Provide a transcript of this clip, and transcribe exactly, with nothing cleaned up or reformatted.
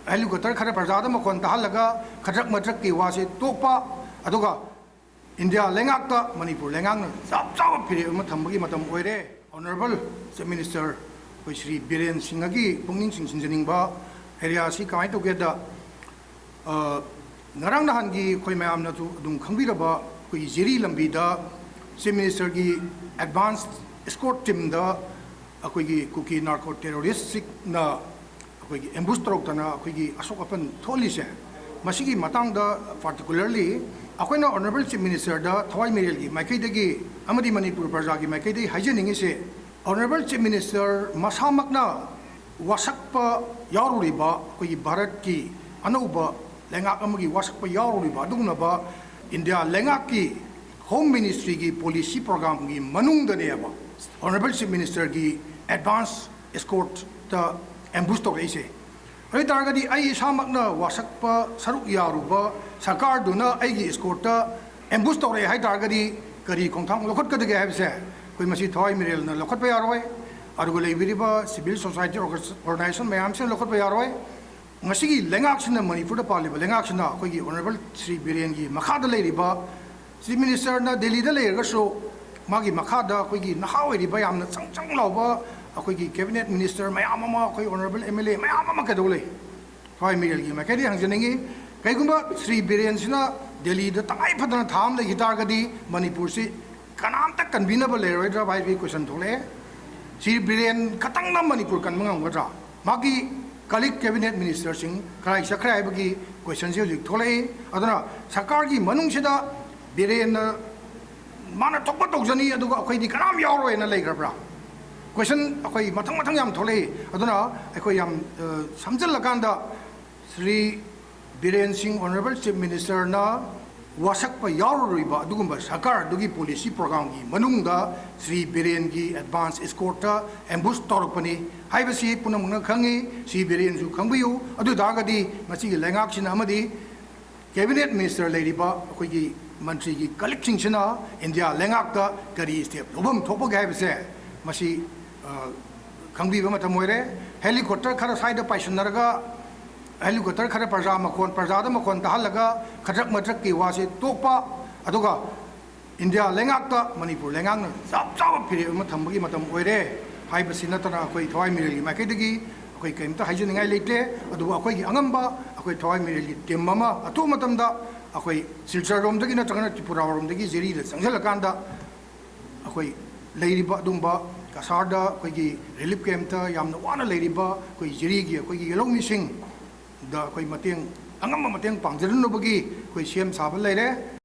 Helicopter ꯈꯔ ꯄ꯭ꯔꯖꯥꯗ ꯃꯈꯣꯟ ꯇꯥꯍꯜꯂꯒ ꯈꯗ꯭ꯔꯛ ꯃꯗ꯭ꯔꯛꯀꯤ ꯋꯥꯁꯦ ꯇꯣꯛꯄ, ꯑꯗꯨꯒ ꯏꯟꯗꯤꯌꯥ ꯂꯩꯉꯥꯛꯇ ꯃꯅꯤꯄꯨꯔ ꯂꯩꯉꯥꯛꯅ ꯆꯞ ꯆꯥꯕ ꯐꯤꯔꯦꯞ ꯑꯃ ꯊꯝꯕꯒꯤ ꯃꯇꯝ ꯑꯣꯏꯔꯦ꯫ Honourable Chief Minister ꯑꯩꯈꯣꯏ ꯁ꯭ꯔꯤ ꯕꯤꯔꯦꯟ ꯁꯤꯡꯍꯒꯤ ꯄꯨꯛꯅꯤꯡ ꯆꯤꯡꯁꯤꯟꯖꯅꯤꯡꯕ ꯑꯦꯔꯤꯌꯥ ꯑꯁꯤ ꯀꯃꯥꯏꯅ ꯇꯧꯒꯦꯗ, ꯑ, ꯉꯔꯥꯡ ꯅꯍꯥꯟꯒꯤ ꯑꯩꯈꯣꯏ ꯃꯌꯥꯝꯅꯁꯨ ꯑꯗꯨꯝ ꯈꯪꯕꯤꯔꯕ ꯑꯩꯈꯣꯏꯒꯤ ꯖꯤꯔꯤ ꯂꯝꯕꯤꯗ Chief Ministerꯒꯤ advance escort teamꯗ ꯑꯩꯈꯣꯏꯒꯤ ꯀꯨꯀꯤ narco terroristꯁꯤꯡꯅ ꯑꯩꯈꯣꯏꯒꯤ ambush ꯇꯧꯔꯛꯇꯅ ꯑꯩꯈꯣꯏꯒꯤ ꯑꯁꯣꯛ ꯑꯄꯟ ꯊꯣꯛꯍꯜꯂꯤꯁꯦ, ꯃꯁꯤꯒꯤ ꯃꯇꯥꯡꯗ particularly ꯑꯩꯈꯣꯏꯅ Honourable Chief Ministerꯗ ꯊꯋꯥꯏ ꯃꯤꯔꯦꯜꯒꯤ ꯃꯥꯏꯀꯩꯗꯒꯤ ꯑꯃꯗꯤ ꯃꯅꯤꯄꯨꯔ ꯄ꯭ꯔꯖꯥꯒꯤ ꯃꯥꯏꯀꯩꯗꯒꯤ ꯍꯥꯏꯖꯅꯤꯡꯉꯤꯁꯦ, Honourable Chief Minister ꯃꯁꯥꯃꯛꯅ ꯋꯥꯁꯛꯄ ꯌꯥꯎꯔꯨꯔꯤꯕ, ꯑꯩꯈꯣꯏꯒꯤ ꯚꯥꯔꯠꯀꯤ ꯑꯅꯧꯕ ꯂꯩꯉꯥꯛ ꯑꯃꯒꯤ ꯋꯥꯁꯛꯄ ꯌꯥꯎꯔꯨꯔꯤꯕ ꯑꯗꯨꯒꯨꯝꯂꯕ ꯏꯟꯗꯤꯌꯥ ꯂꯩꯉꯥꯛꯀꯤ Home Ministryꯒꯤ policy programꯒꯤ ꯃꯅꯨꯡꯗꯅꯦꯕ Honourable Chief Ministerꯒꯤ advance escortꯇ ambush ꯇꯧꯔꯛꯏꯁꯦ꯫ ꯑꯗꯨ ꯑꯣꯏ ꯇꯥꯔꯒꯗꯤ ꯑꯩ ꯏꯁꯥꯃꯛꯅ ꯋꯥꯁꯛꯄ ꯁꯔꯨꯛ ꯌꯥꯔꯨꯕ ꯁꯔꯀꯥꯔꯗꯨꯅ ꯑꯩꯒꯤ escortꯇ ambush ꯇꯧꯔꯛꯑꯦ ꯍꯥꯏ ꯇꯥꯔꯒꯗꯤ ꯀꯔꯤ ꯈꯣꯡꯊꯥꯡ ꯂꯧꯈꯠꯀꯗꯒꯦ ꯍꯥꯏꯕꯁꯦ ꯑꯩꯈꯣꯏ ꯃꯁꯤ ꯊꯋꯥꯏ ꯃꯤꯔꯦꯜꯅ ꯂꯧꯈꯠꯄ ꯌꯥꯔꯣꯏ, ꯑꯗꯨꯒ ꯂꯩꯕꯤꯔꯤꯕ civil society organization ꯃꯌꯥꯝꯁꯤꯅ ꯂꯧꯈꯠꯄ ꯌꯥꯔꯣꯏ꯫ ꯉꯁꯤꯒꯤ ꯂꯩꯉꯥꯛꯁꯤꯅ, ꯃꯅꯤꯄꯨꯔꯗ ꯄꯥꯜꯂꯤꯕ ꯂꯩꯉꯥꯛꯁꯤꯅ ꯑꯩꯈꯣꯏꯒꯤ Honourable ꯁ꯭ꯔꯤ ꯕꯤꯔꯦꯟꯒꯤ ꯃꯈꯥꯗ ꯂꯩꯔꯤꯕ Chief Ministerꯅ ꯗꯦꯜꯂꯤꯗ ꯂꯩꯔꯒꯁꯨ ꯃꯥꯒꯤ ꯃꯈꯥꯗ ꯑꯩꯈꯣꯏꯒꯤ ꯅꯍꯥ ꯑꯣꯏꯔꯤꯕ ꯌꯥꯝꯅ ꯆꯪ ꯆꯪ ꯂꯥꯎꯕ ꯑꯩꯈꯣꯏꯒꯤ cabinet minister ꯃꯌꯥꯝ ꯑꯃ, ꯑꯩꯈꯣꯏ Honourable MLA ꯃꯌꯥꯝ ꯑꯃ ꯀꯩꯗꯧ ꯂꯩ? ꯊꯋꯥꯏ ꯃꯤꯔꯦꯜꯒꯤ ꯃꯥꯏꯀꯩꯗꯒꯤ ꯍꯪꯖꯅꯤꯡꯉꯤ꯫ ꯀꯩꯒꯨꯝꯕ ꯁ꯭ꯔꯤ ꯕꯤꯔꯦꯟꯁꯤꯅ ꯗꯦꯜꯂꯤꯗ ꯇꯉꯥꯏ ꯐꯗꯅ ꯊꯥ ꯑꯃ ꯂꯩꯈꯤ ꯇꯥꯔꯒꯗꯤ ꯃꯅꯤꯄꯨꯔꯁꯤ ꯀꯅꯥꯝꯇ ꯀꯟꯕꯤꯅꯕ ꯂꯩꯔꯔꯣꯏꯗ꯭ꯔꯕ ꯍꯥꯏꯕꯒꯤ question ꯊꯣꯛꯂꯛꯑꯦ꯫ ꯁ꯭ꯔꯤ ꯕꯤꯔꯦꯟ ꯈꯛꯇꯪꯅ ꯃꯅꯤꯄꯨꯔ ꯀꯟꯕ ꯉꯝꯒꯗ꯭ꯔꯥ? ꯃꯥꯒꯤ colleague cabinet ministerꯁꯤꯡ ꯀꯗꯥꯏ ꯆꯠꯈ꯭ꯔꯦ ꯍꯥꯏꯕꯒꯤ questionꯁꯤ ꯍꯧꯖꯤꯛ ꯊꯣꯛꯂꯛꯏ꯫ ꯑꯗꯨꯅ ꯁꯔꯀꯥꯔꯒꯤ ꯃꯅꯨꯡꯁꯤꯗ ꯕꯤꯔꯦꯟꯅ ꯃꯥꯅ ꯊꯣꯛꯄ ꯇꯧꯖꯅꯤ, ꯑꯗꯨꯒ ꯑꯩꯈꯣꯏꯗꯤ ꯀꯅꯥꯝ ꯌꯥꯎꯔꯣꯏꯅ ꯂꯩꯈ꯭ꯔꯕ꯭ꯔꯥ? Question ꯑꯩꯈꯣꯏ ꯃꯊꯪ ꯃꯊꯪ ꯌꯥꯝ ꯊꯣꯛꯂꯛꯏ꯫ ꯑꯗꯨꯅ ꯑꯩꯈꯣꯏ ꯌꯥꯝ, ꯑ, ꯁꯝꯖꯤꯜꯂꯀꯥꯟꯗ ꯁ꯭ꯔꯤ ꯕꯤꯔꯦꯟ ꯁꯤꯡ, Honourable Chief Ministerꯅ ꯋꯥꯁꯛꯄ ꯌꯥꯎꯔꯔꯣꯏꯕ ꯑꯗꯨꯒꯨꯝꯕ ꯁꯔꯀꯥꯔ ꯑꯗꯨꯒꯤ policy programꯒꯤ ꯃꯅꯨꯡꯗ ꯁ꯭ꯔꯤ ꯕꯤꯔꯦꯟꯒꯤ advance escortꯇ ambush ꯇꯧꯔꯛꯄꯅꯤ ꯍꯥꯏꯕꯁꯤ ꯄꯨꯝꯅꯃꯛꯅ ꯈꯪꯉꯤ, ꯁ꯭ꯔꯤ ꯕꯤꯔꯦꯟꯁꯨ ꯈꯪꯕꯤꯌꯨ꯫ ꯑꯗꯨ ꯑꯣꯏ ꯇꯥꯔꯒꯗꯤ ꯉꯁꯤꯒꯤ ꯂꯩꯉꯥꯛꯁꯤꯅ ꯑꯃꯗꯤ cabinet minister ꯂꯩꯔꯤꯕ ꯑꯩꯈꯣꯏꯒꯤ ꯃꯟꯇ꯭ꯔꯤꯒꯤ colleagueꯁꯤꯡꯁꯤꯅ ꯏꯟꯗꯤꯌꯥ ꯂꯩꯉꯥꯛꯇ ꯀꯔꯤ step ꯂꯧꯐꯝ ꯊꯣꯛꯄꯒꯦ ꯍꯥꯏꯕꯁꯦ ꯃꯁꯤ, ꯑ, ꯈꯪꯕꯤꯕ ꯃꯇꯝ ꯑꯣꯏꯔꯦ꯫ Helicopter ꯈꯔ ꯁ꯭ꯋꯥꯏꯗ ꯄꯥꯏꯁꯤꯟꯅꯔꯒ ꯍꯦꯂꯤꯀꯣꯞꯇꯔ ꯈꯔ ꯄ꯭ꯔꯖꯥ ꯃꯈꯣꯟ, ꯄ꯭ꯔꯖꯥꯗ ꯃꯈꯣꯟ ꯇꯥꯍꯜꯂꯒ ꯈꯗ꯭ꯔꯛ ꯃꯗ꯭ꯔꯛꯀꯤ ꯋꯥꯁꯦ ꯇꯣꯛꯄ, ꯑꯗꯨꯒ ꯏꯟꯗꯤꯌꯥ ꯂꯩꯉꯥꯛꯇ ꯃꯅꯤꯄꯨꯔ ꯂꯩꯉꯥꯛꯅ ꯆꯞ ꯆꯥꯕ ꯐꯤꯔꯦꯞ ꯑꯃ ꯊꯝꯕꯒꯤ ꯃꯇꯝ ꯑꯣꯏꯔꯦ ꯍꯥꯏꯕꯁꯤ ꯅꯠꯇꯅ ꯑꯩꯈꯣꯏ ꯊꯋꯥꯏ ꯃꯤꯔꯦꯜꯒꯤ ꯃꯥꯏꯀꯩꯗꯒꯤ ꯑꯩꯈꯣꯏ ꯀꯔꯤꯝꯇ ꯍꯥꯏꯖꯅꯤꯡꯉꯥꯏ ꯂꯩꯇꯦ꯫ ꯑꯗꯨꯕꯨ ꯑꯩꯈꯣꯏꯒꯤ ꯑꯉꯝꯕ ꯑꯩꯈꯣꯏ ꯊꯋꯥꯏ ꯃꯤꯔꯦꯜꯒꯤ ꯇꯤꯝ ꯑꯃ ꯑꯊꯨꯕ ꯃꯇꯝꯗ ꯑꯩꯈꯣꯏ ꯁꯤꯜꯆꯔ ꯔꯣꯝꯗꯒꯤ ꯅꯠꯇ꯭ꯔꯒꯅ ꯇ꯭ꯔꯤꯄꯨꯔꯥ ꯔꯣꯝꯗꯒꯤ ꯖꯤꯔꯤꯗ ꯆꯪꯁꯤꯜꯂꯀꯥꯟꯗ ꯑꯩꯈꯣꯏ ꯂꯩꯔꯤꯕ ꯑꯗꯨꯝꯕ ꯀꯁꯥꯔꯗ ꯑꯩꯈꯣꯏꯒꯤ ꯔꯤꯂꯤꯐ ꯀꯦꯝꯞꯇ ꯌꯥꯝꯅ ꯋꯥꯅ ꯂꯩꯔꯤꯕ ꯑꯩꯈꯣꯏ ꯖꯤꯔꯤꯒꯤ ꯑꯩꯈꯣꯏꯒꯤ ꯌꯦꯜꯍꯧꯃꯤꯁꯤꯡꯗ ꯑꯩꯈꯣꯏ ꯃꯇꯦꯡ, ꯑꯉꯝꯕ ꯃꯇꯦꯡ ꯄꯥꯡꯖꯅꯅꯕꯒꯤ ꯑꯩꯈꯣꯏ ꯁꯦꯝ ꯁꯥꯕ ꯂꯩꯔꯦ꯫